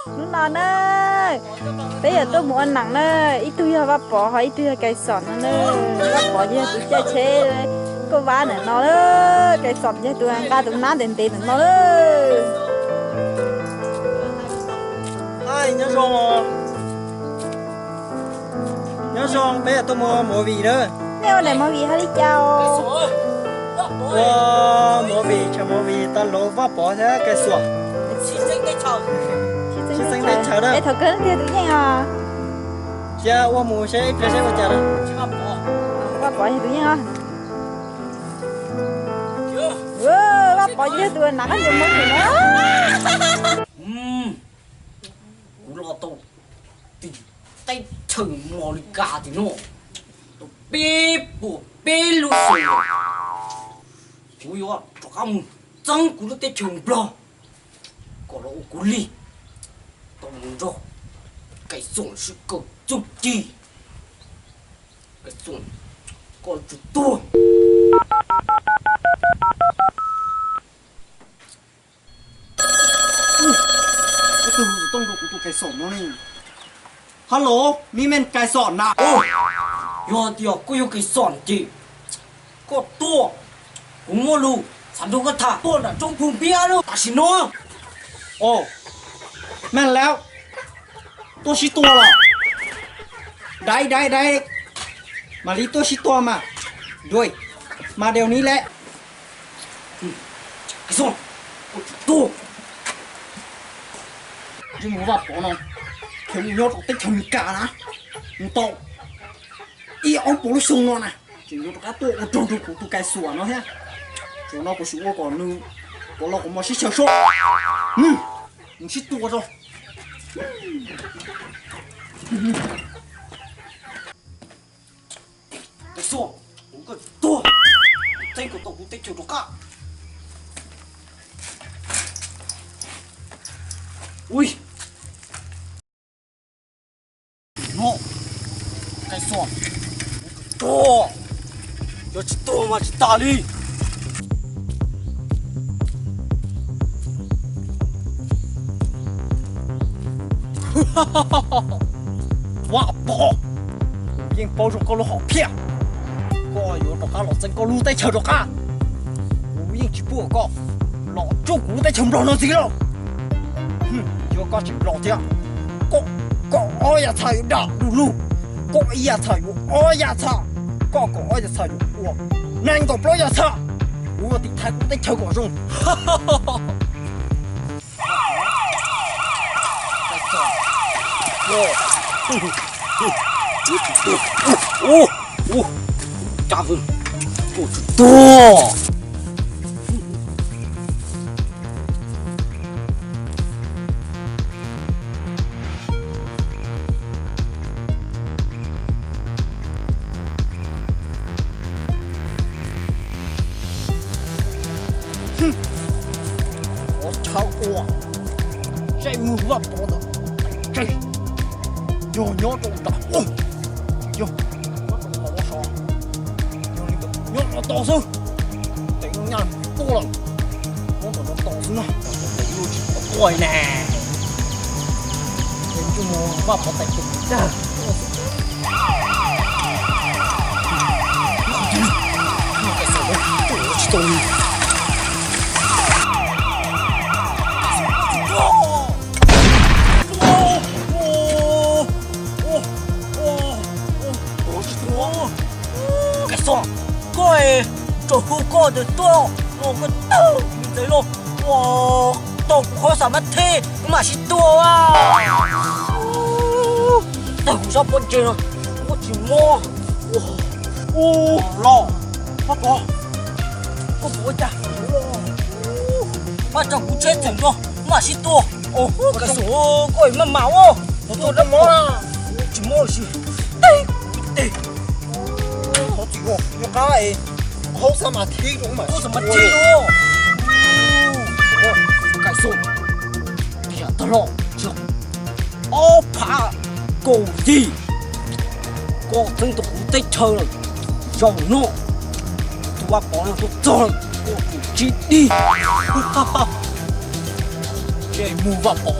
Hnub no na, peb yuav tuaj mus ua neem na, ib tug yog Vaj Pov ho ib tug yog Kais Xom no na. Vaj Pov yog tus caij tsheb kauj vab ntawm no, Kais Xom yog tus nqa tus nab ntev ntev ntawm no na. Nyob zoo, nyob zoo, peb yuav tuaj mus ua movie na. Nej ua daim movie hais li cas os? Ua movie, tshav movie tau los Vaj Pov thiab Kais Xom. Tshwj xeeb teb chaws na. Es thaum kawg leej twg yog tus yeej os? Cia ua mus seb ib pliag seb ua cas na. Vaj Pov yog tus yeej os. Vaj Pov yog tus nas qab ncaws movie na. Kuv los tau tim teb chaws Mos Lis Kas tim no, tau peb puas peb lub xyoos, kuv yuav rov qab mus txeeb kuv lub teb chaws Nplog kom los ua kuv li, tau mus nrog Kais Xom sib kaw txuj ci. Kais Xom, koj tsis tuag. Ub, tus hu xov tooj rau kuv tus Kais Xom no ne. Hello, me and Kais Xom na. Yog tias koj yog Kais Xom ces koj tuaj, kuv muaj lus xav nrog koj tham, tuaj nram roob Phu Npiab lub tam sim no. Ov, meej lawm, tuaj sib tua los? Dai dai dai, mam li tuaj sib tua mas. Dua, mas deu ni lawm. Kais Xom, koj tsis tuag. Ntsej muag Vaj Pov no, khiav mus nyob rau teb chaws Amelikas na, mus tau ib ob puas lub xyoo no na, tseem yuav rov qab tuaj ua rog nrog kuv tus Kais Xom no thiab. Tsuas no kuv sim ua kom nws, kom los kuv mam sib xyaw soj. Mus sib tua tso. Kais Xom, koj tsis tuag, txeeb kom tau kuv teb chaws rov qab. Ui, no, Kais Xom, tuag, yog tsis tuag mas tsis tas li. Vaj Pov, kuv yeej paub zoo koj lub hom phiaj, koj yuav rov qab los txeeb koj lub teb chaws rov qab. Kuv yeej tsis pub koj los tsuj kuv lub teb chaws Nplog no ntxiv lawm. Yog koj tsis los thiab, koj, koj ob yam txha yuav dam du lug, koj ib yam txha yuav ob yam txha, koj kom ob yam txha yuav ua nees nkaum plaub yam txha. Kuv ua tim thaiv kuv teb chaws kom zoo. Ua tshaj ua, ntsej muag Vaj Pov ntawd, ntsej, yog nyob rau nram ub, yog nyob rau tom no xwb, yog li ntawd nyob rau tom xwb, tes nyaj tuaj lawm, nyob tom no tom xwb na, tes yuav tsis tau tuaj ne. Ntsej muag Vaj Pov tes tus dag. Kais Xom, koj es tsuas hu koj tes tuaj los koj tawg ntxeev los ua tau kuv qhov xam mab thib, kuv mam sib tua. Tawg kuv sab pob ntseg no, kuv tsis mob. Los, Vaj Pov, koj puas ua cas? Pab tso kuv tsheb txheem no, kuv mam sib tua. Kais Xom, koj es maj mam ua, kuv tua dab mob, tsis mob los sis. Teg, teg. Qhov txim, yog qab es qhov xam mab thib, qhov xam mab thib los. Kais Xom, yam tag los ob phav kaum yim, koj txeeb tau kuv teb chaws lawm. Zaum no tus Vaj Pov no tuaj txog lawm, koj tus tsis dig. Ntsej muag Vaj Pov,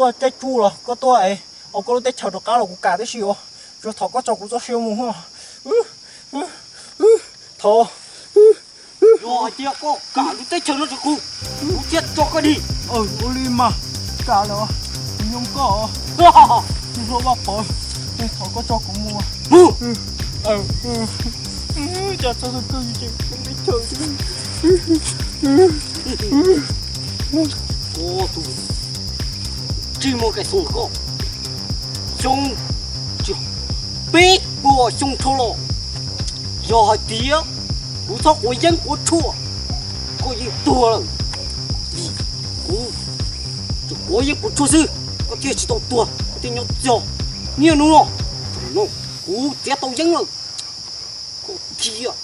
tuaj caij tsuj los koj tuaj es ua koj lub teb chaws rov qab los kuv kam tib si os. Tsuas thov koj tso kuv txoj sia mus. Thov. Yog hais tias koj kam lub teb chaws no rau kuv, kuv thiaj tso koj dim. Ua li mas, kam lawm, kuv nyoo koj. Hlub Vaj Pov, thov koj tso kuv mus. Mus. Cas txog kawg teb chaws. Koj tus tsis muaj kev xoo koj, xyoo peb puas xyoo dhau los, yog hais tias kuv txhob quav yeeb quav tshuaj, koj yeej tuag lawm. Kuv tsuas quav yeeb quav tshuaj xwb, koj thiaj tsis tau tuag, koj thiaj nyob txog niaj hnub no. Kuv txiav tau yeeb lawm, koj thiaj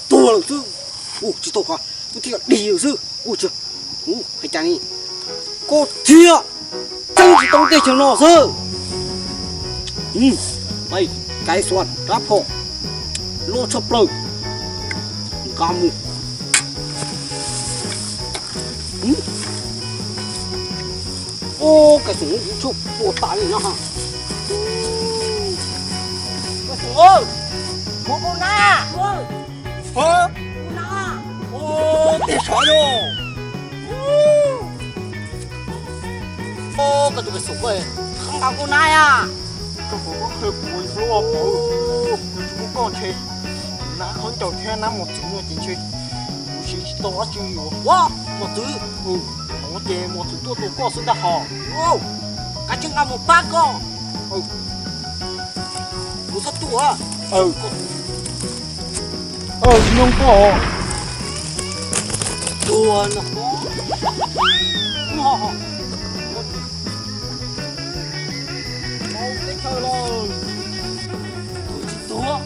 tuag lawm xwb. Ua tsis tau, koj thiaj dim lawm xwb. Ua tsis, ua hais cas ni, koj thiaj txeeb tsis tau teb chaws no xwb. Kais xuas rab phom loj tshaj plaws, nqa mus. Ub, Kais Xoom yuav tsum puas tas li no ha. Kais Xoom, mus ua nab. Ua nab. Ub, tiag sav yog. Ub, koj tus Kais Xoom, qhov nqa ua nab a. Koj puas muab qhia kuv ua hlub os, kuv tsis muaj koj ntshe nab khaub ncaws thiab nab mos txwv no ces ntshe kuv siv tsis tau dab tsi li os. Ua mos txwv, no ces mos txwv tuaj tua koj xwb ntag hos. Kav tsij nqa mus pab koj. Kuv txhob tuaj. Tsis nyob koj. Tuag no. Teb chaws los tuag tsis tuag.